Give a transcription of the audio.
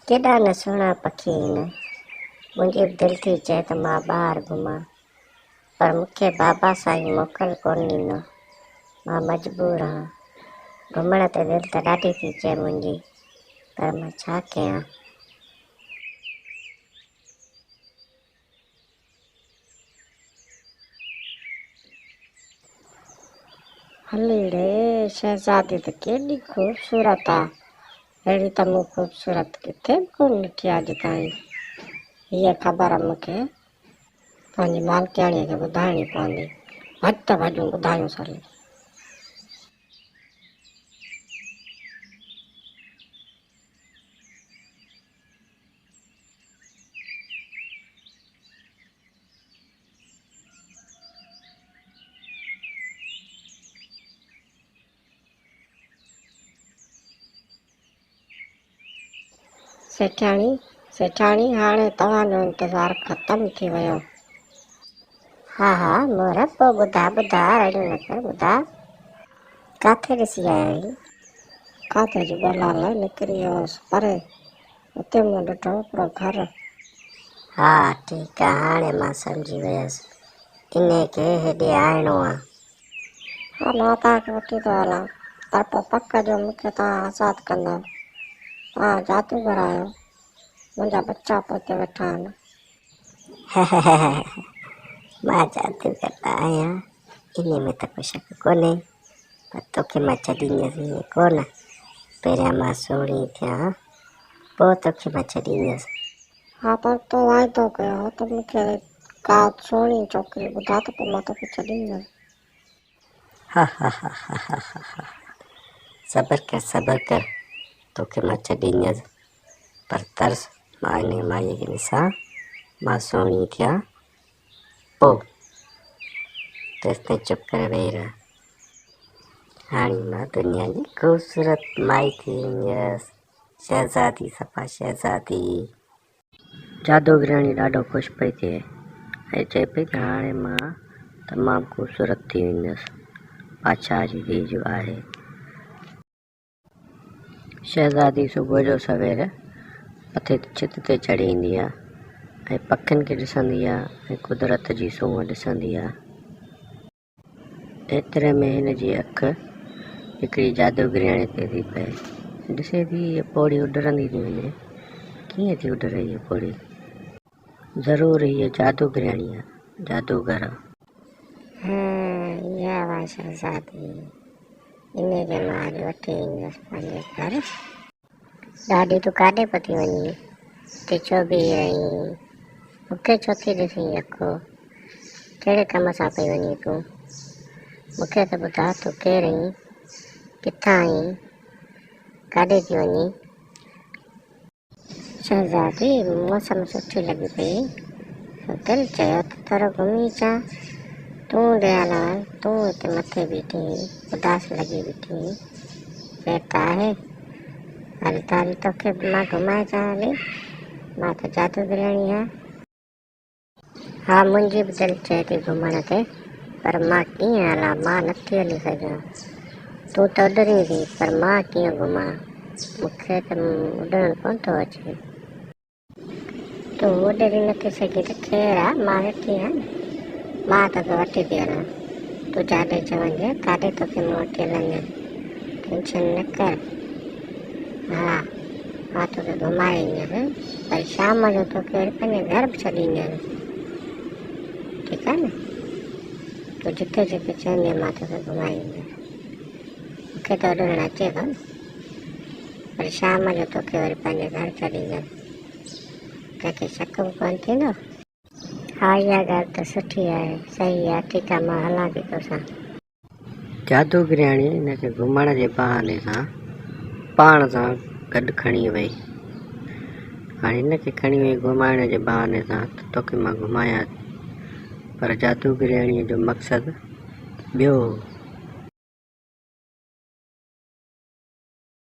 ڪيڏا نه سهڻا پکي آهن. منهنجي به دل ٿي چئي ته مان ٻاهر گهمان، پر مون کي بابا سائين موڪل ڪونه ڏيندو. مان مجبور آهيان. گهمڻ تي دل ته ڏاڍي ٿي چئي منهنجي، پر مان ڇا ڪيان؟ هلي ڙي، شهزادي ته ڪيڏي خوبصورت آ. اهڙي ته مون خوبصورت ڪٿي به ڪونه ڏٺي اڄ تائين. هيء خبر مون کي پنهنجي مالڪياڻيء کي ٻڌائڻي پوندي. ڀڄ ته ڀڄون، ٻڌايونس هلي. سيٺياڻي، سيٺياڻي، هاڻي توهان جو انتظار ختم ٿي ويو. ها ها مور، پوء ٻڌاء ٻڌاء، رڙيون نه ڪر، ٻڌاء. ڪاٿي ڏسي آيو آهين؟ کاڌي جي ڳولا لاء نڪري ويو هوس پري، اتي مون ڏٺو هڪڙو گهر. ها ٺيڪ آ، هاڻي مان سمجهي ويس، انهي کي هيڏي آڻڻو آ. ها مان توهان کي وٺي ٿو هلان، پر پوء پڪ جو مون کي توهان آزاد ڪندؤ. توهان جادوگر آهيو، منهنجا ٻچا پوئتي ويٺا آهن. مان جادوگر ته آهيان، انهي ۾ ته ڪو شڪ ڪونهي، پر توکي مان ڇڏيندس ائين ڪونه. پهريان مان سهڻي ٿيان، پوء توکي مان ڇڏيندس. ها پر تو واعدو ڪيو هو ته مون کي ڪا سهڻي ڇوڪري ٻڌاء ته پوء مان توکي ڇڏيندس. هاهاهاهاهاها صبر ڪر صبر ڪر توکي مان ڇڏيندس پر ترس مان انهيء مائيء کي ڏسان مان سهڻي ٿيان پوء تيستائين چپ ڪري ويهي رهه. هاڻي مان دنيا جي خوبصورت مائي ٿي ويندس شهزادي صفا شهزادي. جادوگرياڻي ڏاڍو خوش پئي ٿئي ۽ چئي پئي ته هاڻي مان تمام خوبصورت ٿي ويندس. بادشاهه جي ڌيء جو آهي. شهزادي صبح جو سوير مٿي ڇت تي چڙهي ايندي آ ۽ پکين کي ڏسندي آ ۽ قدرت جي سونهن ڏسندي آ. ايتري ۾ هن جي اک هڪڙي جادوگرياڻي تي ٿي پئي. ڏسي ٿي هيء پوڙهي اڏرندي ٿي وڃي. ڪيئن ٿي اڏري هيء پوڙهي؟ ضرور هيء جادوگرياڻي آ، جادوگر آ. ها، اها اها شهزادي. انهيء کي مان اڄ وٺي ايندس پنهنجي گهر. ڏاڏي تون ڪاڏي پتي وڃين؟ هتي ڇو بيهي رهين؟ مون کي ڇو ٿي ڏسين يڪو؟ ڪهڙي ڪم سان پئي وڃين تون؟ مون کي ته ٻڌاء تون ڪير آهين؟ ڪٿان آهين؟ ڪاڏي ٿي وڃين؟ شهزادي، موسم سٺي لڳي پئي، سو دل چيو ته ٿورو گهمي اچان. تون ديالال، تون هتي مٿي بيٺي هئين، اداس لڳي بيٺي هئين. خير ته آهي؟ هل ته هل توکي به مان گهمائي اچان هلي. مان ته جادوگرياڻي آهيان. ها منهنجي به دل چئي ٿي گهمڻ تي، پر مان ڪيئن هلان، مان نٿي هلي سگهان. تون ته اڏرين ٿي، پر مان ڪيئن گهمان؟ مون کي ته اڏرڻ ڪونه ٿو اچي. تون اڏري نٿي سگهين ته خير آ، مان ويٺي آهيان نه، مان توکي وٺي ٿي هلان. تون جاڏي چوندينء، تاڏي توکي مون وٺي هلنديس. ٽينشن نه ڪر. ها، مان توکي گهمائي ايندس، وري شام جو توکي وري پنهنجي گهر به ڇڏي ايندس. ٺيڪ آهي نه؟ تون جتي جتي چوندينء مان توکي گهمائي ايندس. مون کي ته اڏرڻ اچي ٿو نه. وري شام جو توکي وري پنهنجي گهر ڇڏيندس. ڪنهن کي شڪ به ڪونه ٿيندو. ها اها ڳالهه ته سٺي آهي. صحيح آهي، ٺيڪ آهي مان هلان ٿي توسان. جادوگرياڻي هن کي گهمڻ جي بهاني سان پاڻ سان گڏ کڻي وئي. هاڻي هن کي کڻي وئي گهمائڻ جي بهاني سان ته توکي مان گهمايان ٿي. پر جادوگرياڻيء جو مقصد ٻيو هو.